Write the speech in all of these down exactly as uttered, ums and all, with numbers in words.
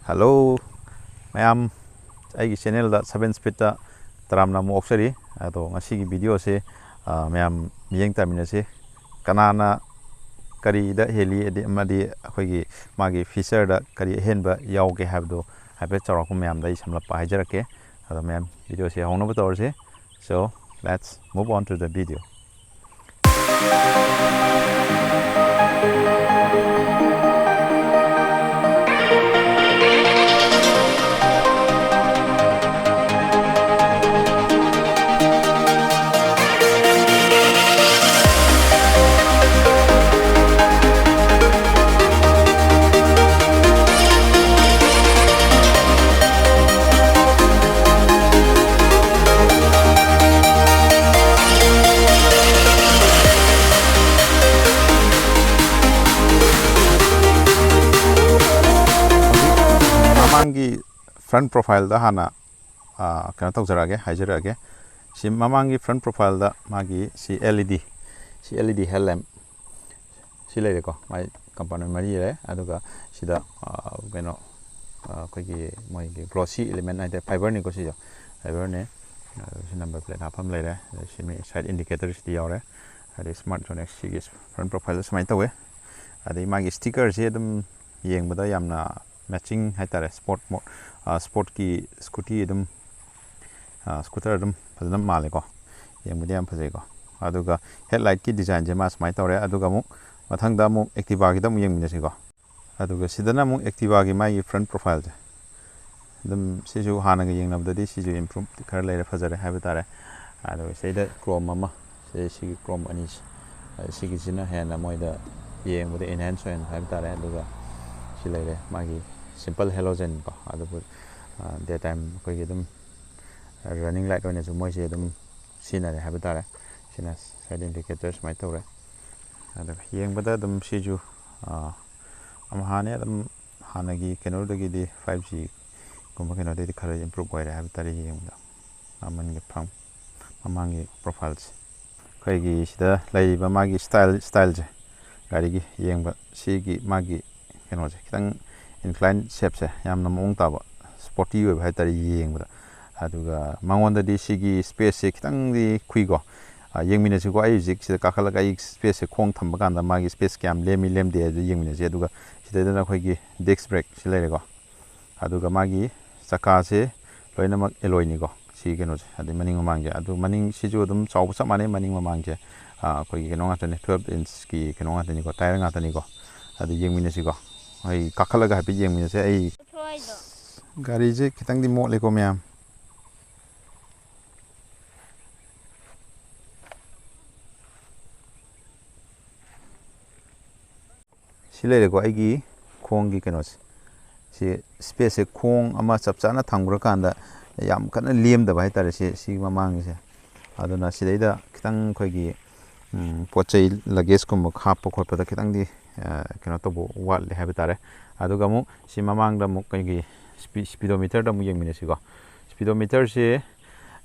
Hello ꯃꯌꯥꯝ, ꯑꯩꯒꯤ ꯆꯦꯅꯦꯜꯗ seven ꯁ꯭ꯄꯤꯠꯇ ꯇꯔꯥꯝꯅ ꯑꯃꯨꯛ ꯑꯣꯛꯆꯔꯤ꯫ ꯑꯗꯣ ꯉꯁꯤꯒꯤ ꯚꯤꯗꯤꯑꯣꯁꯦ, ꯑ, ꯃꯌꯥꯝ ꯃꯤꯠꯌꯦꯡ ꯇꯥꯃꯤꯟꯅꯁꯤ꯫ ꯀꯅꯥꯅ ꯀꯔꯤꯗ ꯍꯦꯜꯂꯤ, ꯍꯥꯏꯗꯤ, ꯑꯃꯗꯤ ꯑꯩꯈꯣꯏꯒꯤ ꯃꯥꯒꯤ ꯐꯤꯆꯔꯗ ꯀꯔꯤ ꯑꯍꯦꯟꯕ ꯌꯥꯎꯒꯦ ꯍꯥꯏꯕꯗꯣ ꯍꯥꯏꯐꯦꯠ ꯆꯥꯎꯔꯥꯛꯄ ꯃꯌꯥꯝꯗ ꯑꯩ ꯁꯝꯂꯞꯄ ꯍꯥꯏꯖꯔꯛꯀꯦ꯫ ꯑꯗꯣ ꯃꯌꯥꯝ, ꯚꯤꯗꯤꯑꯣꯁꯦ ꯍꯧꯅꯕ ꯇꯧꯔꯁꯤ꯫ So, let's move on to the video. ꯃꯃꯥꯡꯒꯤ front profile ꯗ ꯍꯥꯟꯅ, ꯑ, ꯀꯩꯅꯣ ꯇꯧꯖꯔꯛꯑꯒꯦ, ꯍꯥꯏꯖꯔꯛꯑꯒꯦ꯫ ꯁꯤ ꯃꯃꯥꯡꯒꯤ front profile ꯗ ꯃꯥꯒꯤ ꯁꯤ L E D, ꯁꯤ L E D headlamp ꯁꯤ ꯂꯩꯔꯦꯀꯣ, ꯃꯥꯏ compartment ꯃꯔꯤ ꯂꯩꯔꯦ꯫ ꯑꯗꯨꯒ ꯁꯤꯗ, ꯑ, ꯀꯩꯅꯣ, ꯑ, ꯑꯩꯈꯣꯏꯒꯤ ꯃꯣꯏꯒꯤ glossy element ꯍꯥꯏꯇꯥꯔꯦ, fiber ꯅꯤꯀꯣ ꯁꯤꯁꯨ, fiber ꯅꯦ꯫ ꯑ, ꯁꯤ number plate ꯍꯥꯞꯐꯝ ꯂꯩꯔꯦ꯫ ꯑꯗꯩ ꯁꯤ ꯃꯤ side indicator ꯁꯤꯗꯤ ꯌꯥꯎꯔꯦ꯫ ꯑꯗꯩ Smart Zone X ꯁꯤꯒꯤ front profile ꯗ ꯁꯨꯃꯥꯏꯅ ꯇꯧꯋꯦ꯫ ꯑꯗꯩ ꯃꯥꯒꯤ sticker ꯁꯦ ꯑꯗꯨꯝ ꯌꯦꯡꯕꯗ ꯌꯥꯝꯅ matching ꯍꯥꯏꯇꯥꯔꯦ, sport ꯃꯣ-, ꯑ, sport ꯀꯤ scooty ꯑꯗꯨꯝ, ꯑ, scooter ꯑꯗꯨꯝ ꯐꯖꯅ ꯃꯥꯜꯂꯦꯀꯣ, ꯌꯦꯡꯕꯗ ꯌꯥꯝ ꯐꯖꯩꯀꯣ꯫ ꯑꯗꯨꯒ headlight ꯀꯤ design ꯁꯦ ꯃꯥ ꯁꯨꯃꯥꯏꯅ ꯇꯧꯔꯦ꯫ ꯑꯗꯨꯒ ꯑꯃꯨꯛ ꯃꯊꯪꯗ ꯑꯃꯨꯛ Activa ꯒꯤꯗ ꯑꯃꯨꯛ ꯌꯦꯡꯃꯤꯟꯅꯁꯤꯀꯣ꯫ ꯑꯗꯨꯒ ꯁꯤꯗꯅ ꯑꯃꯨꯛ Activa ꯒꯤ ꯃꯥꯒꯤ front profile ꯁꯦ꯫ ꯑꯗꯨꯝ ꯁꯤꯁꯨ ꯍꯥꯟꯅꯒ ꯌꯦꯡꯅꯕꯗꯗꯤ ꯁꯤꯁꯨ improve ꯈꯔ ꯂꯩꯔꯦ, ꯐꯖꯔꯦ ꯍꯥꯏꯕ ꯇꯥꯔꯦ꯫ ꯑꯗꯨꯒ ꯁꯤꯗ chrome ꯑꯃ, ꯁꯤ, ꯁꯤꯒꯤ chrome ꯑꯅꯤꯁꯦ, ꯑ, ꯁꯤꯒꯤꯁꯤꯅ ꯍꯦꯟꯅ ꯃꯣꯏꯗ ꯌꯦꯡꯕꯗ enhance ꯑꯣꯏꯍꯟꯕ ꯍꯥꯏꯕ ꯇꯥꯔꯦ꯫ ꯑꯗꯨꯒ ꯁꯤ ꯂꯩꯔꯦ, ꯃꯥꯒꯤ simple halogen ꯀꯣ, ꯑꯗꯨꯕꯨ, ꯑ, day time ꯑꯩꯈꯣꯏꯒꯤ ꯑꯗꯨꯝ running light ꯑꯣꯏꯅꯁꯨ ꯃꯣꯏꯁꯦ ꯑꯗꯨꯝ ꯁꯤꯖꯤꯟꯅꯔꯦ ꯍꯥꯏꯕ ꯇꯥꯔꯦ꯫ ꯁꯤꯅ side indicator ꯁꯨꯃꯥꯏꯅ ꯇꯧꯔꯦ꯫ ꯑꯗꯨꯒ ꯌꯦꯡꯕꯗ ꯑꯗꯨꯝ ꯁꯤꯁꯨ, ꯑ, ꯑꯝꯍꯥꯅꯦ, ꯑꯗꯨꯝ ꯍꯥꯟꯅꯒꯤ ꯀꯩꯅꯣꯗꯒꯤꯗꯤ five G ꯒꯨꯝꯕ ꯀꯩꯅꯣꯗꯒꯤꯗꯤ ꯈꯔ improve ꯑꯣꯏꯔꯦ ꯍꯥꯏꯕ ꯇꯥꯔꯦ ꯌꯦꯡꯕꯗ꯫ ꯃꯃꯥꯡꯒꯤ ꯐꯝ-, ꯃꯃꯥꯡꯒꯤ profile ꯁꯦ꯫ ꯑꯩꯈꯣꯏꯒꯤ ꯁꯤꯗ ꯂꯩꯔꯤꯕ ꯃꯥꯒꯤ style, style ꯁꯦ, ꯒꯥꯔꯤꯒꯤ ꯌꯦꯡꯕ, ꯁꯤꯒꯤ ꯃꯥꯒꯤ ꯀꯩꯅꯣꯁꯦ ꯈꯤꯇꯪ incline shapeꯁꯦ ꯌꯥꯝꯅ ꯃꯑꯣꯡ ꯇꯥꯕ, sporty ꯑꯣꯏꯕ ꯍꯥꯏꯇꯥꯔꯦ ꯌꯦꯡꯕꯗ꯫ ꯑꯗꯨꯒ ꯃꯉꯣꯟꯗꯗꯤ ꯁꯤꯒꯤ spaceꯁꯦ ꯈꯤꯇꯪꯗꯤ ꯈꯨꯏꯀꯣ꯫ ꯑ, ꯌꯦꯡꯃꯤꯟꯅꯁꯤꯀꯣ꯫ ꯑꯩ ꯍꯧꯖꯤꯛ ꯁꯤꯗ ꯀꯥꯈꯠꯂꯒ ꯑꯩ spaceꯁꯦ ꯈꯣꯡ ꯊꯝꯕ ꯀꯥꯟꯗ ꯃꯥꯒꯤ space ꯀꯌꯥꯝ ꯂꯦꯝꯃꯤ ꯂꯦꯝꯗꯦ ꯍꯥꯏꯗꯨ ꯌꯦꯡꯃꯤꯟꯅꯁꯤ꯫ ꯑꯗꯨꯒ ꯁꯤꯗꯩꯗꯅ ꯑꯩꯈꯣꯏꯒꯤ disc brake ꯁꯤ ꯂꯩꯔꯦꯀꯣ꯫ ꯑꯗꯨꯒ ꯃꯥꯒꯤ ꯆꯀꯥꯁꯦ ꯂꯣꯏꯅꯃꯛ alloyꯅꯤꯀꯣ꯫ ꯁꯤ ꯀꯩꯅꯣꯁꯦ, ꯑꯗꯩ ꯃꯅꯤꯡ ꯃꯃꯥꯡꯁꯦ꯫ ꯑꯗꯨ ꯃꯅꯤꯡꯁꯤꯁꯨ ꯑꯗꯨꯝ ꯆꯥꯎꯕ ꯆꯞ ꯃꯥꯟꯅꯩ꯫ ꯃꯅꯤꯡ ꯃꯃꯥꯡꯁꯦ, ꯑ, ꯑꯩꯈꯣꯏꯒꯤ ꯀꯩꯅꯣ ꯉꯥꯛꯇꯅꯤ, twelve inchꯀꯤ ꯀꯩꯅꯣ ꯉꯥꯛꯇꯅꯤꯀꯣ, tyre ꯉꯥꯛꯇꯅꯤꯀꯣ꯫ ꯑꯗꯨ ꯌꯦꯡꯃꯤꯟꯅꯁꯤꯀꯣ꯫ ꯑꯩ ꯀꯥꯈꯠꯂꯒ ꯍꯥꯏꯐꯦꯠ ꯌꯦꯡꯃꯤꯟꯅꯁꯦ꯫ ꯑꯩ ꯒꯥꯔꯤꯁꯦ ꯈꯤꯇꯪꯗꯤ ꯃꯣꯠꯂꯦꯀꯣ ꯃꯌꯥꯝ꯫ ꯁꯤ ꯂꯩꯔꯦꯀꯣ, ꯑꯩꯒꯤ ꯈꯣꯡꯒꯤ ꯀꯩꯅꯣꯁꯦ꯫ ꯁꯤ spaceꯁꯦ ꯈꯣꯡ ꯑꯃ ꯆꯞ ꯆꯥꯅ ꯊꯝꯈ꯭ꯔꯀꯥꯟꯗ ꯌꯥꯝ ꯀꯟꯅ ꯂꯦꯝꯗꯕ ꯍꯥꯏꯇꯥꯔꯦ, ꯁꯤ, ꯁꯤꯒꯤ ꯃꯃꯥꯡꯒꯤꯁꯦ꯫ ꯑꯗꯨꯅ ꯁꯤꯗꯩꯗ ꯈꯤꯇꯪ ꯑꯩꯈꯣꯏꯒꯤ, ꯎꯝ, ꯄꯣꯠ ꯆꯩ, luggageꯀꯨꯝꯕ ꯍꯥꯞꯄ ꯈꯣꯠꯄꯗ ꯈꯤꯇꯪꯗꯤ, ꯑ, ꯀꯩꯅꯣ ꯇꯧꯕ ꯋꯥꯠꯂꯦ ꯍꯥꯏꯕ ꯇꯥꯔꯦ꯫ ꯑꯗꯨꯒ ꯑꯃꯨꯛ ꯁꯤ ꯃꯃꯥꯡꯗ ꯑꯃꯨꯛ ꯑꯩꯈꯣꯏꯒꯤ speed-, speedometerꯗ ꯑꯃꯨꯛ ꯌꯦꯡꯃꯤꯟꯅꯁꯤꯀꯣ꯫ Speedometerꯁꯦ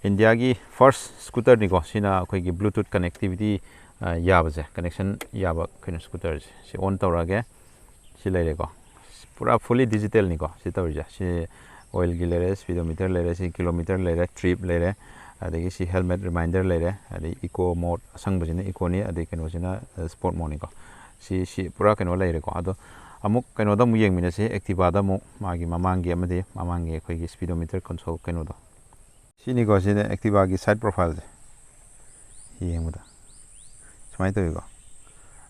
ꯏꯟꯗꯤꯌꯥꯒꯤ first scooterꯅꯤꯀꯣ꯫ ꯁꯤꯅ ꯑꯩꯈꯣꯏꯒꯤ Bluetooth connectivity, ꯑ, ꯌꯥꯕꯁꯦ, connection ꯌꯥꯕ ꯑꯩꯈꯣꯏꯅ scooterꯁꯦ꯫ ꯁꯤ on ꯇꯧꯔꯛꯑꯒꯦ꯫ ꯁꯤ ꯂꯩꯔꯦꯀꯣ꯫ ꯄꯨꯔꯥ fully digitalꯅꯤꯀꯣ ꯁꯤ ꯇꯧꯔꯤꯁꯦ꯫ ꯁꯤ oilꯒꯤ ꯂꯩꯔꯦ, speedometer ꯂꯩꯔꯦ, ꯁꯤ kilometer ꯂꯩꯔꯦ, trip ꯂꯩꯔꯦ, ꯑꯗꯒꯤ ꯁꯤ helmet reminder ꯂꯩꯔꯦ, ꯑꯗꯩ eco mode, ꯑꯁꯪꯕꯁꯤꯅ ecoꯅꯤ, ꯑꯗꯩ ꯀꯩꯅꯣꯁꯤꯅ, ꯑ, sport modeꯅꯤꯀꯣ꯫ ꯁꯤ, ꯁꯤ ꯄꯨꯔꯥ ꯀꯩꯅꯣ ꯂꯩꯔꯦꯀꯣ꯫ ꯑꯗꯣ ꯑꯃꯨꯛ ꯀꯩꯅꯣꯗ ꯑꯃꯨꯛ ꯌꯦꯡꯃꯤꯟꯅꯁꯤ, Activaꯗ ꯑꯃꯨꯛ ꯃꯥꯒꯤ ꯃꯃꯥꯡꯒꯤ ꯑꯃꯗꯤ ꯃꯃꯥꯡꯒꯤ ꯑꯩꯈꯣꯏꯒꯤ speedometer console ꯀꯩꯅꯣꯗꯣ꯫ ꯁꯤꯅꯤꯀꯣ, ꯁꯤꯅ Activaꯒꯤ side profileꯁꯦ ꯌꯦꯡꯕꯗ ꯁꯨꯃꯥꯏꯅ ꯇꯧꯋꯤꯀꯣ꯫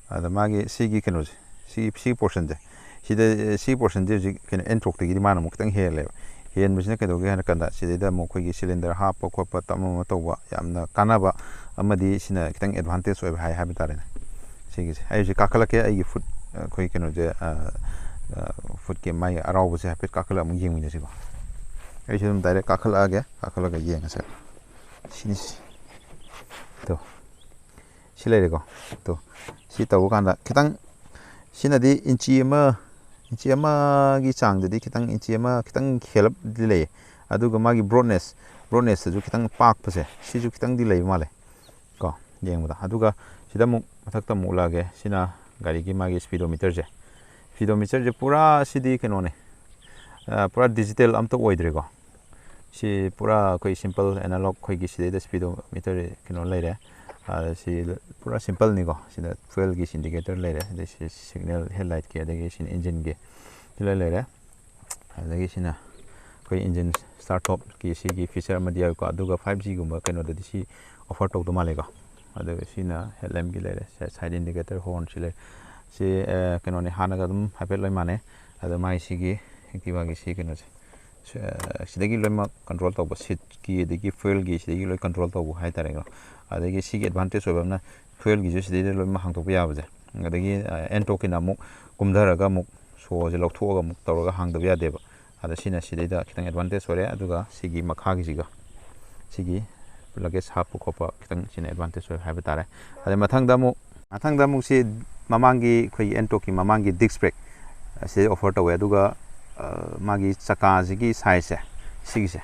ꯑꯗ ꯃꯥꯒꯤ ꯁꯤꯒꯤ ꯀꯩꯅꯣꯁꯦ, ꯁꯤ, ꯁꯤ portionꯁꯦ, ꯁꯤꯗ, ꯁꯤ portionꯁꯦ ꯍꯧꯖꯤꯛ ꯀꯩꯅꯣ N-Shockꯇꯒꯤꯗꯤ ꯃꯥꯅ ꯑꯃꯨꯛ ꯈꯤꯇꯪ ꯍꯦꯜꯂꯦꯕ꯫ ꯍꯦꯟꯕꯁꯤꯅ ꯀꯩꯗꯧꯒꯦ ꯍꯥꯏꯔ ꯀꯥꯟꯗ, ꯁꯤꯗꯩꯗ ꯑꯃꯨꯛ ꯑꯩꯈꯣꯏꯒꯤ cylinder ꯍꯥꯞꯄ ꯈꯣꯠꯄ, ꯇꯞꯅ ꯑꯃ ꯇꯧꯕ ꯌꯥꯝꯅ ꯀꯥꯟꯅꯕ ꯑꯃꯗꯤ ꯁꯤꯅ ꯈꯤꯇꯪ advantage ꯑꯣꯏꯕ ꯍꯥꯏ, ꯍꯥꯏꯕ ꯇꯥꯔꯦꯅꯦ꯫ ꯁꯤꯒꯤꯁꯦ ꯑꯩ ꯍꯧꯖꯤꯛ ꯀꯥꯈꯠꯂꯛꯀꯦ, ꯑꯩꯒꯤ foot, ꯑꯩꯈꯣꯏ ꯀꯩꯅꯣꯁꯦ, ꯑ, ꯑ, footꯀꯤ ꯃꯥꯒꯤ ꯑꯔꯥꯎꯕꯁꯦ ꯍꯥꯏꯐꯦꯠ ꯀꯥꯈꯠꯂꯒ ꯑꯃꯨꯛ ꯌꯦꯡꯃꯤꯟꯅꯁꯤꯀꯣ꯫ ꯑꯩꯁꯨ ꯑꯗꯨꯝ direct ꯀꯥꯈꯠꯂꯛꯑꯒꯦ, ꯀꯥꯈꯠꯂꯒ ꯌꯦꯡꯉꯁꯦ꯫ ꯁꯤꯅꯤ ꯁꯤ꯫ ꯇꯣ꯫ ꯁꯤ ꯂꯩꯔꯦꯀꯣ꯫ ꯇꯣ꯫ ꯁꯤ ꯇꯧꯕ ꯀꯥꯟꯗ ꯈꯤꯇꯪ, ꯁꯤꯅꯗꯤ inch ꯑꯃ, inch ꯑꯃꯒꯤ ꯆꯥꯡꯗꯗꯤ ꯈꯤꯇꯪ, inch ꯑꯃ ꯈꯤꯇꯪ ꯍꯦꯜꯂꯞꯗꯤ ꯂꯩꯌꯦ꯫ ꯑꯗꯨꯒ ꯃꯥꯒꯤ broadness, broadnessꯇꯁꯨ ꯈꯤꯇꯪ ꯄꯥꯛꯄꯁꯦ, ꯁꯤꯁꯨ ꯈꯤꯇꯪꯗꯤ ꯂꯩꯕ ꯃꯥꯜꯂꯦ꯫ ꯀꯣ, ꯌꯦꯡꯕꯗ꯫ ꯑꯗꯨꯒ ꯁꯤꯗ ꯑꯃꯨꯛ ꯃꯊꯛꯇ ꯑꯃꯨꯛ ꯎꯠꯂꯛꯑꯒꯦ꯫ ꯁꯤꯅ ꯒꯥꯔꯤꯒꯤ ꯃꯥꯒꯤ speedometerꯁꯦ꯫ Speedometerꯁꯦ ꯄꯨꯔꯥ ꯁꯤꯗꯤ ꯀꯩꯅꯣꯅꯦ, ꯑ, ꯄꯨꯔꯥ digital ꯑꯝꯇ ꯑꯣꯏꯗ꯭ꯔꯦꯀꯣ꯫ ꯁꯤ ꯄꯨꯔꯥ ꯑꯩꯈꯣꯏ simple analog, ꯑꯩꯈꯣꯏꯒꯤ ꯁꯤꯗꯩꯗ speedometer ꯀꯩꯅꯣ ꯂꯩꯔꯦ꯫ ꯑ, ꯁꯤ ꯄꯨꯔꯥ simpleꯅꯤꯀꯣ꯫ ꯁꯤꯗ fuelꯒꯤ indicator ꯂꯩꯔꯦ, ꯑꯗꯩ ꯁꯤ signal headlightꯀꯤ, ꯑꯗꯒꯤ ꯁꯤꯅ engineꯒꯤ ꯁꯤ ꯂꯣꯏ ꯂꯩꯔꯦ꯫ ꯑꯗꯒꯤ ꯁꯤꯅ ꯑꯩꯈꯣꯏ engine start stopꯀꯤ ꯁꯤꯒꯤ feature ꯑꯃꯗꯤ ꯌꯥꯎꯏꯀꯣ꯫ ꯑꯗꯨꯒ five Gꯒꯨꯝꯕ ꯀꯩꯅꯣꯗꯗꯤ ꯁꯤ offer ꯇꯧꯗꯧ ꯃꯥꯜꯂꯦꯀꯣ꯫ ꯑꯗꯨꯒ ꯁꯤꯅ headlampꯀꯤ ꯂꯩꯔꯦ, side indicator, horn ꯁꯤ ꯂꯩꯔꯦ꯫ ꯁꯤ, ꯑ, ꯀꯩꯅꯣꯅꯤ, ꯍꯥꯟꯅꯒ ꯑꯗꯨꯝ ꯍꯥꯏꯐꯦꯠ ꯂꯣꯏ ꯃꯥꯟꯅꯩ꯫ ꯑꯗꯣ ꯃꯥꯏ ꯁꯤꯒꯤ Activaꯒꯤ ꯁꯤ ꯀꯩꯅꯣꯁꯦ, ꯁ-, ꯑ, ꯁꯤꯗꯒꯤ ꯂꯣꯏꯅꯃꯛ control ꯇꯧꯕ, seatꯀꯤ ꯑꯗꯒꯤ fuelꯒꯤ ꯁꯤꯗꯒꯤ ꯂꯣꯏ control ꯇꯧꯕ ꯍꯥꯏꯇꯥꯔꯦꯀꯣ꯫ ꯑꯗꯒꯤ ꯁꯤꯒꯤ advantage ꯑꯣꯏꯕ ꯑꯃꯅ fuelꯒꯤꯁꯨ ꯁꯤꯗꯩꯗ ꯂꯣꯏꯅꯃꯛ ꯍꯥꯡꯗꯣꯛꯄ ꯌꯥꯕꯁꯦ꯫ ꯑꯗꯒꯤ, ꯑ, Entokꯀꯤꯅ ꯑꯃꯨꯛ ꯀꯨꯝꯊꯔꯒ ꯑꯃꯨꯛ ꯁꯣꯁꯦ ꯂꯧꯊꯣꯛꯑꯒ ꯑꯃꯨꯛ ꯇꯧꯔꯒ ꯍꯥꯡꯗꯕ ꯌꯥꯗꯦꯕ꯫ ꯑꯗ ꯁꯤꯅ ꯁꯤꯗꯩꯗ ꯈꯤꯇꯪ advantage ꯑꯣꯏꯔꯦ꯫ ꯑꯗꯨꯒ ꯁꯤꯒꯤ ꯃꯈꯥꯒꯤꯁꯤꯒ ꯁꯤꯒꯤ luggage ꯍꯥꯞꯄ ꯈꯣꯠꯄ ꯈꯤꯇꯪ ꯁꯤꯅ advantage ꯑꯣꯏ ꯍꯥꯏꯕ ꯇꯥꯔꯦ꯫ ꯑꯗꯩ ꯃꯊꯪꯗ ꯑꯃꯨꯛ, ꯃꯊꯪꯗ ꯑꯃꯨꯛ ꯁꯤ ꯃꯃꯥꯡꯒꯤ ꯑꯩꯈꯣꯏꯒꯤ Entokꯀꯤ ꯃꯃꯥꯡꯒꯤ disc brake ꯑꯁꯤ offer ꯇꯧꯋꯦ꯫ ꯑꯗꯨꯒ, ꯑ, ꯃꯥꯒꯤ ꯆꯀꯥꯁꯤꯒꯤ sizeꯁꯦ, ꯁꯤꯒꯤꯁꯦ,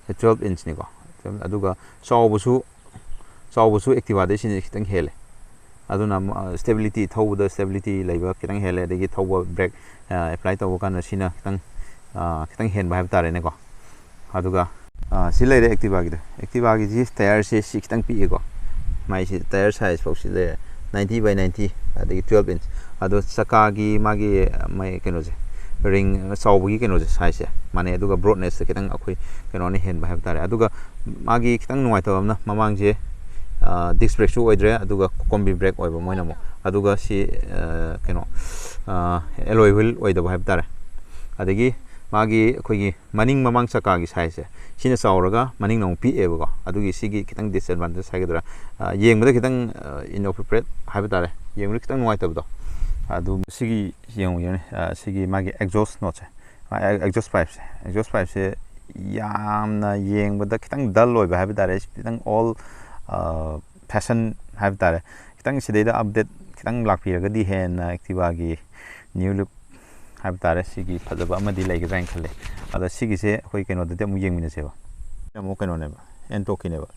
ꯁꯤ twelve inchꯅꯤꯀꯣ꯫ ꯑꯗꯨꯒ ꯆꯥꯎꯕꯁꯨ, ꯆꯥꯎꯕꯁꯨ Activaꯗꯩ ꯁꯤꯅ ꯈꯤꯇꯪ ꯍꯦꯜꯂꯦ꯫ ꯑꯗꯨꯅ ꯑꯃꯨꯛ, ꯑ, stability, ꯊꯧꯕꯗ stability ꯂꯩꯕ ꯈꯤꯇꯪ ꯍꯦꯜꯂꯦ, ꯑꯗꯒꯤ ꯊꯧꯕ brake, ꯑ, apply ꯇꯧꯕ ꯀꯥꯟꯗ ꯁꯤꯅ ꯈꯤꯇꯪ, ꯑ, ꯈꯤꯇꯪ ꯍꯦꯟꯕ ꯍꯥꯏꯕ ꯇꯥꯔꯦꯅꯦꯀꯣ꯫ ꯑꯗꯨꯒ, ꯑ, ꯁꯤ ꯂꯩꯔꯦ Activaꯒꯤꯗ꯫ Activaꯒꯤꯁꯤ tyreꯁꯦ ꯁꯤ ꯈꯤꯇꯪ ꯄꯤꯛꯑꯦꯀꯣ꯫ ꯃꯥꯏꯁꯤ tyre size ꯐꯥꯎ ꯁꯤ ꯂꯩꯔꯦ, ninety by ninety, ꯑꯗꯒꯤ twelve inch꯫ ꯑꯗꯣ ꯆꯀꯥꯒꯤ ꯃꯥꯒꯤ, ꯃꯥꯒꯤ ꯀꯩꯅꯣꯁꯦ, ring ꯆꯥꯎꯕꯒꯤ ꯀꯩꯅꯣꯁꯦ, sizeꯁꯦ ꯃꯥꯟꯅꯩ꯫ ꯑꯗꯨꯒ broadnessꯁꯦ ꯈꯤꯇꯪ ꯑꯩꯈꯣꯏ ꯀꯩꯅꯣꯅ ꯍꯦꯟꯕ ꯍꯥꯏꯕ ꯇꯥꯔꯦ꯫ ꯑꯗꯨꯒ ꯃꯥꯒꯤ ꯈꯤꯇꯪ ꯅꯨꯡꯉꯥꯏꯇꯕ ꯑꯃꯅ ꯃꯃꯥꯡꯁꯦ, ꯑ, disc brakeꯁꯨ ꯑꯣꯏꯗ꯭ꯔꯦ, ꯑꯗꯨꯒ combi brake ꯑꯣꯏꯕ ꯃꯣꯏꯅ ꯑꯃꯨꯛ꯫ ꯑꯗꯨꯒ ꯁꯤ, ꯑ, ꯀꯩꯅꯣ, ꯑ, alloy wheel ꯑꯣꯏꯗꯕ ꯍꯥꯏꯕ ꯇꯥꯔꯦ꯫ ꯑꯗꯒꯤ ꯃꯥꯒꯤ ꯑꯩꯈꯣꯏꯒꯤ ꯃꯅꯤꯡ ꯃꯃꯥꯡ ꯆꯀꯥꯒꯤ sizeꯁꯦ, ꯁꯤꯅ ꯆꯥꯎꯔꯒ ꯃꯅꯤꯡꯅ ꯑꯃꯨꯛ ꯄꯤꯛꯑꯦꯕꯀꯣ꯫ ꯑꯗꯨꯒꯤ ꯁꯤꯒꯤ ꯈꯤꯇꯪ disadvantage ꯍꯥꯏꯒꯗ꯭ꯔꯥ, ꯑ, ꯌꯦꯡꯕꯗ ꯈꯤꯇꯪ, ꯑ, inappropriate ꯍꯥꯏꯕ ꯇꯥꯔꯦ, ꯌꯦꯡꯕꯗ ꯈꯤꯇꯪ ꯅꯨꯡꯉꯥꯏꯇꯕꯗꯣ꯫ ꯑꯗꯨ ꯁꯤꯒꯤ ꯌꯦꯡꯉꯨ, ꯌꯦꯡꯉꯨꯅꯦ, ꯑ, ꯁꯤꯒꯤ ꯃꯥꯒꯤ exhaust noteꯁꯦ, ꯑ, exhaust pipeꯁꯦ, exhaust pipeꯁꯦ ꯌꯥꯝꯅ ꯌꯦꯡꯕꯗ ꯈꯤꯇꯪ dull ꯑꯣꯏꯕ ꯍꯥꯏꯕ ꯇꯥꯔꯦ꯫ ꯈꯤꯇꯪ old, ꯑ, fashion ꯍꯥꯏꯕ ꯇꯥꯔꯦ꯫ ꯈꯤꯇꯪ ꯁꯤꯗꯩꯗ update ꯈꯤꯇꯪ ꯂꯥꯛꯄꯤꯔꯒꯗꯤ ꯍꯦꯟꯅ Activaꯒꯤ new look ꯍꯥꯏꯕ ꯇꯥꯔꯦ, ꯁꯤꯒꯤ ꯐꯖꯕ ꯑꯃꯗꯤ ꯂꯩꯒꯗ꯭ꯔꯥ ꯍꯥꯏꯅ ꯈꯜꯂꯦ꯫ ꯑꯗꯣ ꯁꯤꯒꯤꯁꯦ ꯑꯩꯈꯣꯏ ꯀꯩꯅꯣꯗꯗꯤ ꯑꯃꯨꯛ ꯌꯦꯡꯃꯤꯟꯅꯁꯦꯕ꯫ ꯑꯃꯨꯛ ꯀꯩꯅꯣꯅꯦꯕ, Entokꯀꯤꯅꯦꯕ꯫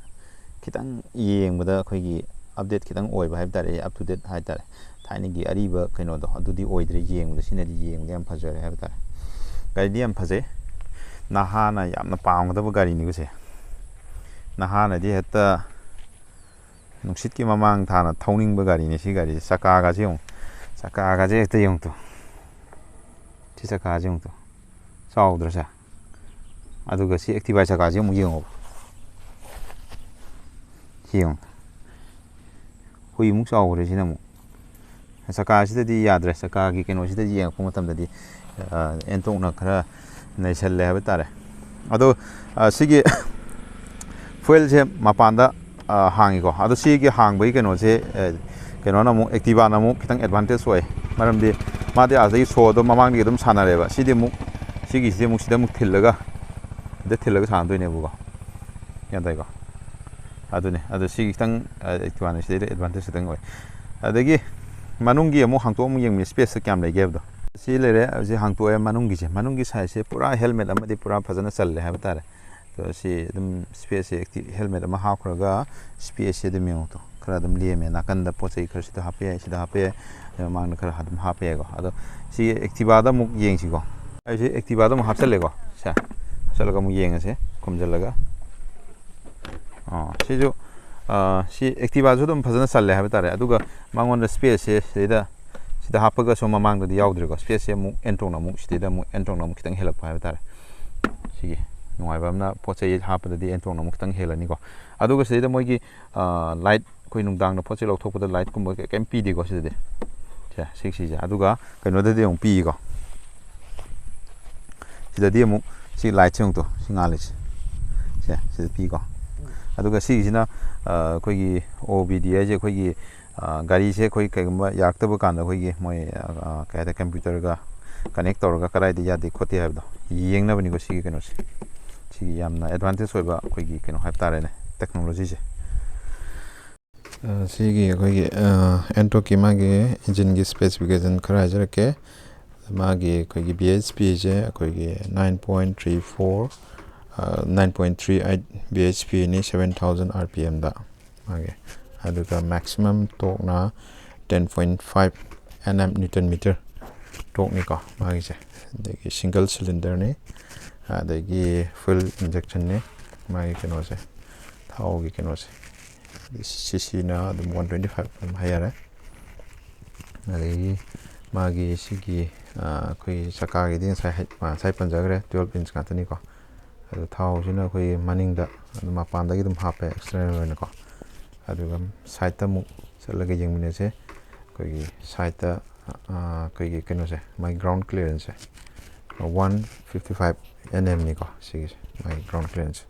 ꯈꯤꯇꯪ ꯌꯦꯡꯕꯗ ꯑꯩꯈꯣꯏꯒꯤ update ꯈꯤꯇꯪ ꯑꯣꯏꯕ ꯍꯥꯏꯕ ꯇꯥꯔꯦ, up to date ꯍꯥꯏ ꯇꯥꯔꯦ꯫ ꯊꯥꯏꯅꯒꯤ ꯑꯔꯤꯕ ꯀꯩꯅꯣꯗꯣ ꯑꯗꯨꯗꯤ ꯑꯣꯏꯗ꯭ꯔꯦ꯫ ꯌꯦꯡꯕꯗ, ꯁꯤꯅꯗꯤ ꯌꯦꯡꯕꯗ ꯌꯥꯝ ꯐꯖꯔꯦ ꯍꯥꯏꯕ ꯇꯥꯔꯦ꯫ ꯒꯥꯔꯤꯗꯤ ꯌꯥꯝ ꯐꯖꯩ, ꯅꯍꯥꯅ ꯌꯥꯝꯅ ꯄꯥꯝꯒꯗꯕ ꯒꯥꯔꯤꯅꯤꯀꯣ ꯁꯦ꯫ ꯅꯍꯥꯅꯗꯤ ꯍꯦꯛꯇ ꯅꯨꯡꯁꯤꯠꯀꯤ ꯃꯃꯥꯡ ꯊꯥꯅ ꯊꯧꯅꯤꯡꯕ ꯒꯥꯔꯤꯅꯤ ꯁꯤ ꯒꯥꯔꯤꯁꯦ꯫ ꯆꯀꯥꯒꯁꯦ ꯌꯦꯡꯉꯨ, ꯆꯀꯥꯒꯁꯦ ꯍꯦꯛꯇ ꯌꯦꯡꯉꯨ ꯇꯨ, ꯁꯤ ꯆꯀꯥꯁꯦ ꯌꯦꯡꯉꯨ ꯇꯨ, ꯆꯥꯎꯗ꯭ꯔꯁꯦ? ꯑꯗꯨꯒ ꯁꯤ Activa ꯆꯀꯥꯁꯦ ꯑꯃꯨꯛ ꯌꯦꯡꯉꯣꯕ, ꯁꯤ ꯌꯦꯡꯉꯨ, ꯍꯨꯏꯃꯨꯛ ꯆꯥꯎꯈ꯭ꯔꯦ ꯁꯤꯅ ꯑꯃꯨꯛ꯫ ꯆꯀꯥꯁꯤꯗꯗꯤ ꯌꯥꯗ꯭ꯔꯦ꯫ ꯆꯀꯥꯒꯤ ꯀꯩꯅꯣꯁꯤꯗ ꯌꯦꯡꯉꯛꯄ ꯃꯇꯝꯗꯗꯤ, ꯑ, ꯑꯦꯟꯇꯣꯛꯅ ꯈꯔ ꯅꯩꯁꯜꯂꯦ ꯍꯥꯏꯕ ꯇꯥꯔꯦ꯫ ꯑꯗꯣ, ꯑ, ꯁꯤꯒꯤ fuelꯁꯦ ꯃꯄꯥꯟꯗ, ꯑ, ꯍꯥꯡꯉꯤꯀꯣ꯫ ꯑꯗꯣ ꯁꯤꯒꯤ ꯍꯥꯡꯕꯒꯤ ꯀꯩꯅꯣꯁꯦ, ꯑ, ꯀꯩꯅꯣꯅ ꯑꯃꯨꯛ, Activaꯅ ꯑꯃꯨꯛ ꯈꯤꯇꯪ advantage ꯑꯣꯏ꯫ ꯃꯔꯝꯗꯤ ꯃꯥꯗꯤ ꯑꯥꯗꯒꯤ ꯁꯣꯗꯣ ꯃꯃꯥꯡꯗꯒꯤ ꯑꯗꯨꯝ ꯁꯥꯟꯅꯔꯦꯕ꯫ ꯁꯤꯗꯤ ꯑꯃꯨꯛ, ꯁꯤꯒꯤꯁꯤꯗꯤ ꯑꯃꯨꯛ ꯁꯤꯗ ꯑꯃꯨꯛ ꯊꯤꯜꯂꯒ, ꯁꯤꯗ ꯊꯤꯜꯂꯒ ꯁꯥꯟꯅꯗꯣꯏꯅꯦꯕꯀꯣ꯫ ꯒ꯭ꯌꯥꯟ ꯇꯥꯏꯀꯣ? ꯑꯗꯨꯅꯦ꯫ ꯑꯗꯣ ꯁꯤꯒꯤ ꯈꯤꯇꯪ, ꯑ, Activaꯅ ꯁꯤꯗꯩꯗ advantage ꯈꯤꯇꯪ ꯑꯣꯏ꯫ ꯑꯗꯒꯤ ꯃꯅꯨꯡꯒꯤ ꯑꯃꯨꯛ ꯍꯥꯡꯇꯣꯛ ꯑꯃꯨꯛ ꯌꯦꯡꯕ, spaceꯁꯦ ꯀꯌꯥꯝ ꯂꯩꯒꯦ ꯍꯥꯏꯕꯗꯣ꯫ ꯁꯤ ꯂꯩꯔꯦ꯫ ꯍꯧꯖꯤꯛ ꯍꯥꯡꯇꯣꯛꯑꯦ ꯃꯅꯨꯡꯒꯤꯁꯦ꯫ ꯃꯅꯨꯡꯒꯤ sizeꯁꯦ ꯄꯨꯔꯥ helmet ꯑꯃꯗꯤ ꯄꯨꯔꯥ ꯐꯖꯅ ꯆꯜꯂꯦ ꯍꯥꯏꯕ ꯇꯥꯔꯦ꯫ ꯑꯗꯣ ꯁꯤ ꯑꯗꯨꯝ spaceꯁꯦ acti-, helmet ꯑꯃ ꯍꯥꯞꯈ꯭ꯔꯒ spaceꯁꯦ ꯑꯗꯨꯝ ꯌꯦꯡꯉꯨ ꯇꯨ꯫ ꯈꯔ ꯑꯗꯨꯝ ꯂꯦꯝꯃꯦ꯫ ꯅꯥꯀꯟꯗ ꯄꯣꯠ ꯆꯩ ꯈꯔ ꯁꯤꯗ ꯍꯥꯞꯄ ꯌꯥꯏ, ꯁꯤꯗ ꯍꯥꯞꯄ ꯌꯥꯏ, ꯑꯗꯨ ꯃꯃꯥꯡꯗ ꯈꯔ ꯑꯗꯨꯝ ꯍꯥꯞꯄ ꯌꯥꯏꯀꯣ꯫ ꯑꯗꯣ ꯁꯤ Activaꯗ ꯑꯃꯨꯛ ꯌꯦꯡꯁꯤꯀꯣ꯫ ꯑꯩꯁꯦ Activaꯗ ꯑꯃꯨꯛ ꯍꯥꯞꯆꯜꯂꯦꯀꯣ꯫ ꯁꯦ, ꯍꯥꯞꯆꯜꯂꯒ ꯑꯃꯨꯛ ꯌꯦꯡꯉꯁꯦ, ꯈꯨꯝꯖꯜꯂꯒ꯫ ꯑꯥ, ꯁꯤꯁꯨ, ꯑꯥ, ꯁꯤ Activaꯁꯨ ꯑꯗꯨꯝ ꯐꯖꯅ ꯆꯜꯂꯦ ꯍꯥꯏꯕ ꯇꯥꯔꯦ꯫ ꯑꯗꯨꯒ ꯃꯉꯣꯟꯗ spaceꯁꯦ ꯁꯤꯗꯩꯗ, ꯁꯤꯗ ꯍꯥꯞꯄꯒꯁꯨ ꯃꯃꯥꯡꯗꯗꯤ ꯌꯥꯎꯗ꯭ꯔꯦꯀꯣ꯫ Spaceꯁꯦ ꯑꯃꯨꯛ ꯑꯦꯟꯇꯣꯛꯅ ꯑꯃꯨꯛ, ꯁꯤꯗꯩꯗ ꯑꯃꯨꯛ ꯑꯦꯟꯇꯣꯛꯅ ꯑꯃꯨꯛ ꯈꯤꯇꯪ ꯍꯦꯜꯂꯛꯄ ꯍꯥꯏꯕ ꯇꯥꯔꯦ꯫ ꯁꯤꯒꯤ ꯅꯨꯡꯉꯥꯏꯕ ꯑꯃꯅ, ꯄꯣꯠ ꯆꯩ ꯍꯥꯞꯄꯗꯗꯤ ꯑꯦꯟꯇꯣꯛꯅ ꯑꯃꯨꯛ ꯈꯤꯇꯪ ꯍꯦꯜꯂꯅꯤꯀꯣ꯫ ꯑꯗꯨꯒ ꯁꯤꯗꯩꯗ ꯃꯣꯏꯒꯤ, ꯑꯥ, light, ꯑꯩꯈꯣꯏ ꯅꯨꯡꯗꯥꯡꯗ ꯄꯣꯠ ꯆꯩ ꯂꯧꯊꯣꯛꯄꯗ light ꯀꯨꯝꯕ ꯀꯩ-, ꯀꯩꯝ ꯄꯤꯗꯦꯀꯣ ꯁꯤꯗꯗꯤ꯫ ꯁꯦ, ꯁꯤꯒꯤꯁꯤꯁꯦ꯫ ꯑꯗꯨꯒ ꯀꯩꯅꯣꯗꯗꯤ ꯑꯃꯨꯛ ꯄꯤꯀꯣ꯫ ꯁꯤꯗꯗꯤ ꯑꯃꯨꯛ ꯁꯤ lightꯁꯦ ꯑꯃꯨꯛ ꯇꯣ, ꯁꯤ ꯉꯥꯜꯂꯤꯁꯦ꯫ ꯁꯦ, ꯁꯤꯗ ꯄꯤꯀꯣ꯫ ꯑꯗꯨꯒ ꯁꯤꯒꯤꯁꯤꯅ, ꯑ, ꯑꯩꯈꯣꯏꯒꯤ OBD ꯍꯥꯏꯁꯦ ꯑꯩꯈꯣꯏꯒꯤ, ꯑ, ꯒꯥꯔꯤꯁꯦ ꯑꯩꯈꯣꯏ ꯀꯩꯒꯨꯝꯕ ꯌꯥꯔꯛꯇꯕ ꯀꯥꯟꯗ ꯑꯩꯈꯣꯏꯒꯤ ꯃꯣꯏ, ꯑ, ꯑ, ꯀꯩ ꯍꯥꯏꯇꯥꯔꯦ, computerꯒ connect ꯇꯧꯔꯒ ꯀꯗꯥꯏꯗ ꯌꯥꯗꯦ ꯈꯣꯠꯇꯦ ꯍꯥꯏꯕꯗꯣ ꯌꯦꯡꯅꯕꯅꯤꯀꯣ ꯁꯤꯒꯤ ꯀꯩꯅꯣꯁꯦ꯫ ꯁꯤꯒꯤ ꯌꯥꯝꯅ advantage ꯑꯣꯏꯕ ꯑꯩꯈꯣꯏꯒꯤ ꯀꯩꯅꯣ ꯍꯥꯏꯕ ꯇꯥꯔꯦꯅꯦ, technologyꯁꯦ꯫ ꯑ, ꯁꯤꯒꯤ ꯑꯩꯈꯣꯏꯒꯤ, ꯑ, ꯑꯦꯟꯇꯣꯛꯀꯤ ꯃꯥꯒꯤ engineꯒꯤ specification ꯈꯔ ꯍꯥꯏꯖꯔꯛꯀꯦ꯫ ꯃꯥꯒꯤ ꯑꯩꯈꯣꯏꯒꯤ BHPꯁꯦ ꯑꯩꯈꯣꯏꯒꯤ nine point three four, ꯑ, nine point three eight BHPꯅꯤ, seven thousand RPMꯗ ꯃꯥꯒꯤ꯫ ꯑꯗꯨꯒ maximum torqueꯅ ten point five N M, newton meter torque ꯅꯤꯀꯣ ꯃꯥꯒꯤꯁꯦ꯫ ꯑꯗꯒꯤ single cylinder ꯅꯤ, ꯑꯗꯒꯤ fuel injection ꯅꯤ꯫ ꯃꯥꯒꯤ ꯀꯩꯅꯣꯁꯦ, ꯊꯥꯎꯒꯤ ꯀꯩꯅꯣꯁꯦ, C C ꯅ ꯑꯗꯨꯝ one twenty five ꯑꯗꯨꯝ ꯍꯥꯏ ꯌꯥꯔꯦ꯫ ꯑꯗꯒꯤ ꯃꯥꯒꯤ ꯁꯤꯒꯤ, ꯑ, ꯑꯩꯈꯣꯏ ꯆꯀꯥꯒꯤꯗꯤ ꯉꯁꯥꯏ ꯍꯥꯏ-, ꯉꯁꯥꯏ ꯄꯟꯖꯈ꯭ꯔꯦ, twelve inch ꯉꯥꯛꯇꯅꯤꯀꯣ꯫ ꯑꯗꯣ ꯊꯥꯎꯁꯤꯅ ꯑꯩꯈꯣꯏꯒꯤ ꯃꯅꯤꯡꯗ ꯑꯗꯨꯝ ꯃꯄꯥꯟꯗꯒꯤ ꯑꯗꯨꯝ ꯍꯥꯞꯄꯦ, external ꯑꯣꯏꯅꯀꯣ꯫ ꯑꯗꯨꯒ side ꯇ ꯑꯃꯨꯛ ꯆꯠꯂꯒ ꯌꯦꯡꯃꯤꯟꯅꯁꯦ꯫ ꯑꯩꯈꯣꯏꯒꯤ side ꯇ, ꯑ, ꯑꯩꯈꯣꯏꯒꯤ ꯀꯩꯅꯣꯁꯦ, ꯃꯥꯒꯤ ground clearance ꯁꯦ one fifty five N M ꯅꯤꯀꯣ ꯁꯤꯒꯤꯁꯦ, ꯃꯥꯒꯤ ground clearance꯫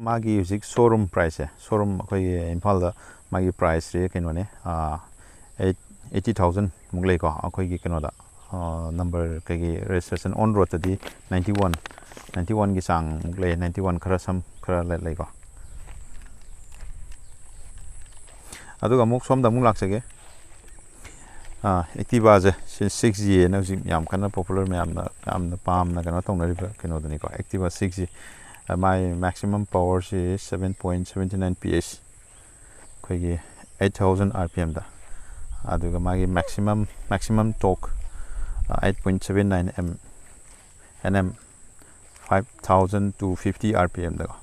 ꯃꯥꯒꯤ ꯍꯧꯖꯤꯛ showroom price ꯁꯦ, showroom ꯑꯩꯈꯣꯏꯒꯤ ꯏꯝꯐꯥꯜꯗ ꯃꯥꯒꯤ price ꯁꯦ ꯀꯩꯅꯣꯅꯦ, ꯑꯩꯠ, eighty thousand ꯃꯨꯛ ꯂꯩꯀꯣ꯫ ꯑꯩꯈꯣꯏꯒꯤ ꯀꯩꯅꯣꯗ, number ꯀꯩꯒꯤ registration on road ꯇꯗꯤ ninety one, ninety one ꯒꯤ ꯆꯥꯡꯃꯨꯛ ꯂꯩ, ninety one ꯈꯔ ꯁꯝ ꯈꯔ ꯂꯩ-, ꯂꯩꯀꯣ꯫ ꯑꯗꯨꯒ ꯑꯃꯨꯛ ꯁꯣꯝꯗ ꯑꯃꯨꯛ ꯂꯥꯛꯆꯒꯦ꯫ ꯑꯥ, Activa ꯁꯦ, ꯁꯤ six G ꯍꯥꯏꯅ ꯍꯧꯖꯤꯛ ꯌꯥꯝ ꯀꯟꯅ popular, ꯃꯌꯥꯝꯅ ꯌꯥꯝꯅ ꯄꯥꯝꯅ ꯀꯩꯅꯣ ꯇꯧꯅꯔꯤꯕ ꯀꯩꯅꯣꯗꯨꯅꯤꯀꯣ, Activa six G꯫ ꯑꯥ, ꯃꯥꯒꯤ maximum power ꯁꯤ seven point seven nine P H, ꯑꯩꯈꯣꯏꯒꯤ eight thousand R P M ꯗ, ꯑꯗꯨꯒ ꯃꯥꯒꯤ maximum, maximum torque, ꯑꯥ, eight point seven nine M, N M, five thousand two fifty R P M ꯗꯀꯣ꯫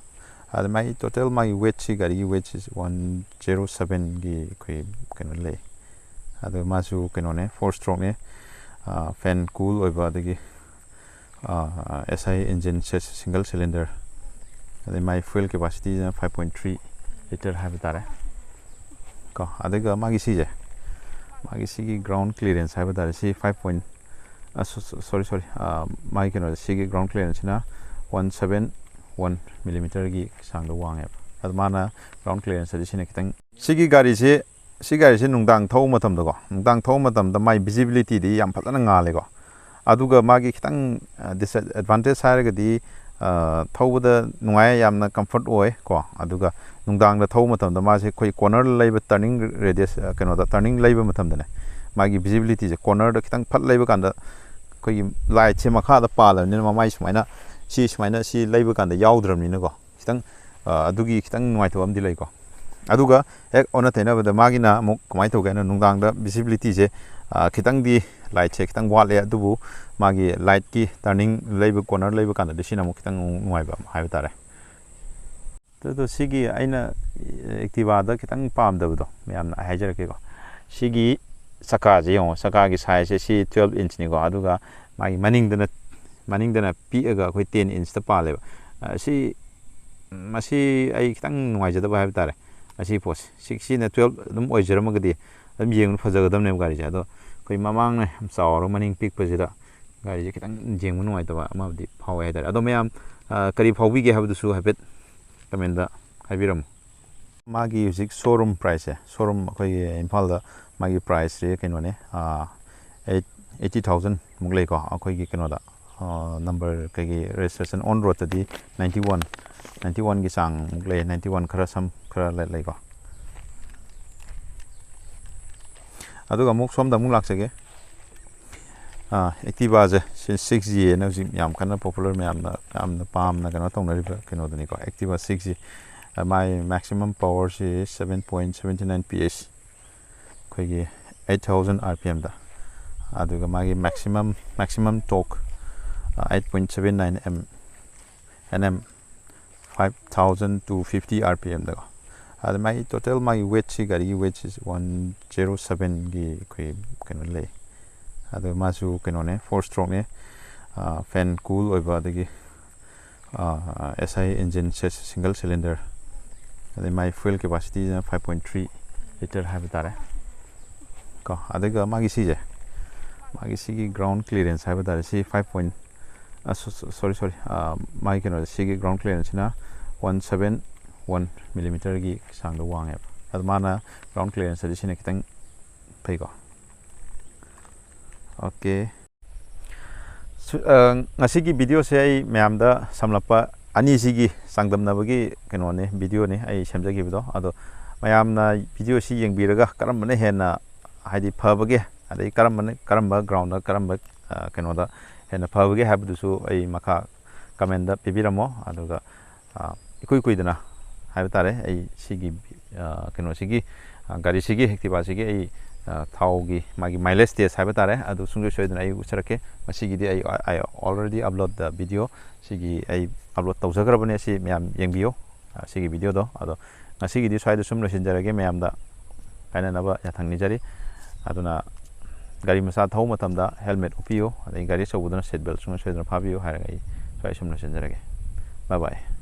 ꯑꯗ ꯃꯥꯒꯤ total ꯃꯥꯒꯤ weight ꯁꯤ, ꯒꯥꯔꯤꯒꯤ weight ꯁꯤ one zero seven ꯒꯤ ꯑꯩꯈꯣꯏ ꯀꯩꯅꯣ ꯂꯩ꯫ ꯑꯗꯣ ꯃꯥꯁꯨ ꯀꯩꯅꯣꯅꯦ, four stroke ꯅꯦ, ꯑꯥ, fan cool ꯑꯣꯏꯕ, ꯑꯗꯒꯤ, ꯑꯥ, S I engine say, single cylinder, ꯑꯗꯩ ꯃꯥꯒꯤ fuel capacity ꯁꯤꯅ five point three litre ꯍꯥꯏꯕ ꯇꯥꯔꯦ ꯀꯣ꯫ ꯑꯗꯨꯒ ꯃꯥꯒꯤ ꯁꯤꯁꯦ, ꯃꯥꯒꯤ ꯁꯤꯒꯤ ground clearance ꯍꯥꯏꯕ ꯇꯥꯔꯦ, ꯁꯤ five point, ꯑ, so-, so-, sorry, sorry, ꯑ, ꯃꯥꯒꯤ ꯀꯩꯅꯣꯁꯦ, ꯁꯤꯒꯤ ground clearance ꯁꯤꯅ one seven one millimeter ꯒꯤ ꯆꯥꯡꯗ ꯋꯥꯡꯉꯦꯕ꯫ ꯑꯗꯣ ꯃꯥꯅ ground clearance ꯍꯥꯏꯗꯤ ꯁꯤꯅ ꯈꯤꯇꯪ, ꯁꯤꯒꯤ ꯒꯥꯔꯤꯁꯦ, ꯁꯤ ꯒꯥꯔꯤꯁꯦ ꯅꯨꯡꯗꯥꯡ ꯊꯧꯕ ꯃꯇꯝꯗꯀꯣ, ꯅꯨꯡꯗꯥꯡ ꯊꯧꯕ ꯃꯇꯝꯗ ꯃꯥꯒꯤ visibility ꯗꯤ ꯌꯥꯝ ꯐꯖꯅ ꯉꯥꯜꯂꯦꯀꯣ꯫ ꯑꯗꯨꯒ ꯃꯥꯒꯤ ꯈꯤꯇꯪ, ꯑ, disadvantage ꯍꯥꯏꯔꯒꯗꯤ, ꯑ, ꯊꯧꯕꯗ ꯅꯨꯡꯉꯥꯏ, ꯌꯥꯝꯅ comfort ꯑꯣꯏ ꯀꯣ꯫ ꯑꯗꯨꯒ ꯅꯨꯡꯗꯥꯡꯗ ꯊꯧꯕ ꯃꯇꯝꯗ ꯃꯥꯁꯦ ꯑꯩꯈꯣꯏ corner ꯂꯩꯕ, turning radius, ꯑ, ꯀꯩꯅꯣꯗ, turning ꯂꯩꯕ ꯃꯇꯝꯗꯅꯦ, ꯃꯥꯒꯤ visibility ꯁꯦ corner ꯗ ꯈꯤꯇꯪ ꯐꯠ ꯂꯩꯕ ꯀꯥꯟꯗ ꯑꯩꯈꯣꯏꯒꯤ light ꯁꯦ ꯃꯈꯥꯗ ꯄꯥꯜꯂꯕꯅꯤꯅ, ꯃꯃꯥꯏ ꯁꯨꯃꯥꯏꯅ, ꯁꯤ ꯁꯨꯃꯥꯏꯅ ꯁꯤ ꯂꯩꯕ ꯀꯥꯟꯗ ꯌꯥꯎꯗ꯭ꯔꯕꯅꯤꯅꯀꯣ, ꯈꯤꯇꯪ, ꯑ, ꯑꯗꯨꯒꯤ ꯈꯤꯇꯪ ꯅꯨꯡꯉꯥꯏꯇꯕ ꯑꯃꯗꯤ ꯂꯩꯀꯣ꯫ ꯑꯗꯨꯒ ꯍꯦꯛ ꯑꯣꯟꯅ ꯇꯩꯅꯕꯗ ꯃꯥꯒꯤꯅ ꯑꯃꯨꯛ ꯀꯃꯥꯏꯅ ꯇꯧꯒꯦ ꯍꯥꯏꯅ ꯅꯨꯡꯗꯥꯡꯗ ꯚꯤꯖꯤꯕꯤꯂꯤꯇꯤꯁꯦ ꯈꯤꯇꯪꯗꯤ, ꯂꯥꯏꯠꯁꯦ ꯈꯤꯇꯪ ꯋꯥꯠꯂꯦ, ꯑꯗꯨꯕꯨ ꯃꯥꯒꯤ ꯂꯥꯏꯠꯀꯤ ꯇꯔꯅꯤꯡ ꯂꯩꯕ, ꯀꯣꯔꯅꯔ ꯂꯩꯕ ꯀꯥꯟꯗꯗꯤ ꯁꯤꯅ ꯑꯃꯨꯛ ꯈꯤꯇꯪ ꯅꯨꯡꯉꯥꯏꯕ ꯍꯥꯏꯕ ꯇꯥꯔꯦ꯫ ꯑꯗꯨ ꯁꯤꯒꯤ ꯑꯩꯅ ꯑꯦꯛꯇꯤꯚꯥꯗ ꯈꯤꯇꯪ ꯄꯥꯝꯗꯕꯗꯣ, ꯃꯌꯥꯝꯅ ꯑꯩ ꯍꯥꯏꯖꯔꯛꯀꯦꯀꯣ, ꯁꯤꯒꯤ ꯆꯀꯥꯁꯦ ꯌꯦꯡꯉꯣ, ꯆꯀꯥꯒꯤ ꯁꯥꯏꯖꯁꯦ ꯁꯤ ꯇꯨꯌꯦꯜꯞ ꯏꯟꯆꯅꯤꯀꯣ, ꯑꯗꯨꯒ ꯃꯥꯒꯤ ꯃꯅꯤꯡꯗꯅ, ꯃꯅꯤꯡꯗꯅ ꯄꯤꯛꯑꯒ ꯑꯩꯈꯣꯏ ꯇꯦꯟ ꯏꯟꯆꯇ ꯄꯥꯜꯂꯦꯕ꯫ ꯁꯤ, ꯃꯁꯤ ꯑꯩ ꯈꯤꯇꯪ ꯅꯨꯡꯉꯥꯏꯖꯗꯕ ꯍꯥꯏꯕ ꯇꯥꯔꯦ꯫ ꯑꯁꯤ ꯄꯣꯠꯁꯦ, ꯁꯤ, ꯁꯤꯅ ꯇꯨꯌꯦꯜꯞ ꯑꯗꯨꯝ ꯑꯣꯏꯖꯔꯝꯃꯒꯗꯤ ꯑꯗꯨꯝ ꯌꯦꯡꯕꯗ ꯐꯖꯒꯗꯕꯅꯦꯕ ꯒꯥꯔꯤꯁꯦ꯫ ꯑꯗꯣ ꯑꯩꯈꯣꯏ ꯃꯃꯥꯡꯅ ꯌꯥꯝ ꯆꯥꯎꯔꯒ ꯃꯅꯤꯡ ꯄꯤꯛꯄꯁꯤꯗ ꯒꯥꯔꯤꯁꯦ ꯈꯤꯇꯪ ꯌꯦꯡꯕ ꯅꯨꯡꯉꯥꯏꯇꯕ ꯑꯃꯕꯨꯗꯤ ꯐꯥꯎꯋꯦ ꯍꯥꯏꯇꯥꯔꯦ꯫ ꯑꯗꯣ ꯃꯌꯥꯝ, ꯑ, ꯀꯔꯤ ꯐꯥꯎꯕꯤꯒꯦ ꯍꯥꯏꯕꯗꯨꯁꯨ ꯍꯥꯏꯐꯦꯠ ꯀꯃꯦꯟꯗ ꯍꯥꯏꯕꯤꯔꯝꯃꯨ꯫ ꯃꯥꯒꯤ ꯍꯧꯖꯤꯛ ꯁꯣꯔꯨꯝ ꯄ꯭ꯔꯥꯏꯁꯁꯦ, ꯁꯣꯔꯨꯝ ꯑꯩꯈꯣꯏꯒꯤ ꯏꯝꯐꯥꯜꯗ ꯃꯥꯒꯤ ꯄ꯭ꯔꯥꯏꯁꯁꯦ ꯀꯩꯅꯣꯅꯦ, ꯑꯩꯠ, eighty thousand ꯃꯨꯛ ꯂꯩꯀꯣ, ꯑꯩꯈꯣꯏꯒꯤ ꯀꯩꯅꯣꯗ, ꯅꯝꯕꯔ ꯀꯩꯒꯤ ꯔꯦꯖꯤꯁꯇ꯭ꯔꯦꯁꯟ ꯑꯣꯟ ꯔꯣꯗꯇꯗꯤ ninety one, ninety one ꯒꯤ ꯆꯥꯡꯃꯨꯛ ꯂꯩ, ninety one ꯈꯔ ꯁꯝ ꯈꯔ ꯂꯩ-, ꯂꯩꯀꯣ꯫ ꯑꯗꯨꯒ ꯑꯃꯨꯛ ꯁꯣꯝꯗ ꯑꯃꯨꯛ ꯂꯥꯛꯆꯒꯦ꯫ ꯑꯦꯛꯇꯤꯚꯥꯁꯦ ꯁꯤ ꯁꯤꯛꯁ ꯖꯤ ꯍꯥꯏꯅ ꯍꯧꯖꯤꯛ ꯌꯥꯝ ꯀꯟꯅ ꯄꯣꯄꯨꯂꯔ, ꯃꯌꯥꯝꯅ ꯌꯥꯝꯅ ꯄꯥꯝꯅ ꯀꯩꯅꯣ ꯇꯧꯅꯔꯤꯕ ꯀꯩꯅꯣꯗꯨꯅꯤꯀꯣ, ꯑꯦꯛꯇꯤꯚꯥ ꯁꯤꯛꯁ ꯖꯤ꯫ ꯃꯥꯏ maximum ꯄꯋꯥꯔꯁꯤ seven point seventy nine P H, ꯑꯩꯈꯣꯏꯒꯤ eight thousand R P Mꯗ, ꯑꯗꯨꯒ ꯃꯥꯒꯤ maximum, maximum torque eight point seven nine M, N M, five thousand two fifty R P Mꯗꯀꯣ꯫ ꯑꯗ ꯃꯥꯒꯤ total ꯃꯥꯒꯤ ꯋꯦꯠꯁꯤ, ꯒꯥꯔꯤꯒꯤ ꯋꯦꯠꯁꯤ one zero sevenꯒꯤ ꯑꯩꯈꯣꯏ ꯀꯩꯅꯣ ꯂꯩ꯫ ꯑꯗꯣ ꯃꯥꯁꯨ ꯀꯩꯅꯣꯅꯦ, four strokeꯅꯦ, ꯐꯦꯟ ꯀꯨꯜ ꯑꯣꯏꯕ, ꯑꯗꯒꯤ ꯑꯦꯁ ꯑꯥꯏ ꯏꯟꯖꯤꯟ, ꯁꯤꯡꯒꯜ ꯁꯤꯂꯤꯟꯗꯔ, ꯑꯗꯩ ꯃꯥꯒꯤ fuel capacityꯅ five point three litre ꯍꯥꯏꯕ ꯇꯥꯔꯦ ꯀꯣ꯫ ꯑꯗꯨꯒ ꯃꯥꯒꯤ ꯁꯤꯁꯦ, ꯃꯥꯒꯤ ꯁꯤꯒꯤ ground clearance ꯍꯥꯏꯕ ꯇꯥꯔꯦ, ꯁꯤ five point, sorry, sorry, ꯃꯥꯒꯤ ꯀꯩꯅꯣꯁꯦ, ꯁꯤꯒꯤ ground clearanceꯁꯤꯅ one seven one millimeterꯒꯤ ꯆꯥꯡꯗ ꯋꯥꯡꯉꯦꯕ꯫ ꯑꯗꯣ ꯃꯥꯅ ground clearanceꯇꯗꯤ ꯁꯤꯅ ꯈꯤꯇꯪ ꯐꯩꯀꯣ꯫ OK꯫ ꯁꯨ-, ꯑ, ꯉꯁꯤꯒꯤ videoꯁꯦ ꯑꯩ ꯃꯌꯥꯝꯗ ꯁꯝꯂꯞꯄ ꯑꯅꯤꯁꯤꯒꯤ ꯆꯥꯡꯗꯝꯅꯕꯒꯤ ꯀꯩꯅꯣꯅꯤ, videoꯅꯤ ꯑꯩ ꯁꯦꯝꯖꯈꯤꯕꯗꯣ꯫ ꯑꯗꯣ ꯃꯌꯥꯝꯅ videoꯁꯤ ꯌꯦꯡꯕꯤꯔꯒ ꯀꯔꯝꯕꯅ ꯍꯦꯟꯅ, ꯍꯥꯏꯗꯤ, ꯐꯕꯒꯦ, ꯑꯗꯩ ꯀꯔꯝꯕꯅ, ꯀꯔꯝꯕ groundꯗ, ꯀꯔꯝꯕ, ꯑ, ꯀꯩꯅꯣꯗ ꯍꯦꯟꯅ ꯐꯕꯒꯦ ꯍꯥꯏꯕꯗꯨꯁꯨ ꯑꯩ ꯃꯈꯥ commentꯇ ꯄꯤꯕꯤꯔꯝꯃꯣ꯫ ꯑꯗꯨꯒ, ꯑ, ꯏꯀꯨꯏ ꯀꯨꯏꯗꯅ ꯍꯥꯏꯕ ꯇꯥꯔꯦ, ꯑꯩ ꯁꯤꯒꯤ ꯀꯩꯅꯣꯁꯤꯒꯤ, ꯒꯥꯔꯤꯁꯤꯒꯤ, Activaꯁꯤꯒꯤ ꯑꯩ ꯊꯥꯎꯒꯤ ꯃꯥꯒꯤ mileage test ꯍꯥꯏꯕ ꯇꯥꯔꯦ, ꯑꯗꯨ ꯁꯨꯡꯁꯣꯏ ꯁꯣꯏꯗꯅ ꯑꯩ ꯎꯠꯆꯔꯛꯀꯦ꯫ ꯃꯁꯤꯒꯤꯗꯤ ꯑꯩ I already upload the video꯫ ꯁꯤꯒꯤ ꯑꯩ upload ꯇꯧꯖꯈ꯭ꯔꯕꯅꯦ, ꯁꯤ ꯃꯌꯥꯝ ꯌꯦꯡꯕꯤꯌꯨ꯫ ꯁꯤꯒꯤ videoꯗꯣ꯫ ꯑꯗꯣ ꯉꯁꯤꯒꯤꯗꯤ ꯁ꯭ꯋꯥꯏꯗ ꯁꯨꯝ ꯂꯣꯏꯁꯤꯟꯖꯔꯒꯦ, ꯃꯌꯥꯝꯗ ꯀꯥꯏꯅꯅꯕ ꯌꯥꯊꯪ ꯅꯤꯖꯔꯤ꯫ ꯑꯗꯨꯅ ꯒꯥꯔꯤ ꯃꯆꯥ ꯊꯧꯕ ꯃꯇꯝꯗ helmet ꯎꯞꯄꯤꯌꯨ, ꯑꯗꯩ ꯒꯥꯔꯤ ꯑꯆꯧꯕꯗꯨꯅ seat belt ꯁꯨꯡꯁꯣꯏ ꯁꯣꯏꯗꯅ ꯐꯥꯕꯤꯌꯨ ꯍꯥꯏꯔꯒ ꯑꯩ ꯁ꯭ꯋꯥꯏ ꯁꯨꯝ ꯂꯣꯏꯁꯤꯟꯖꯔꯒꯦ꯫ Bye bye꯫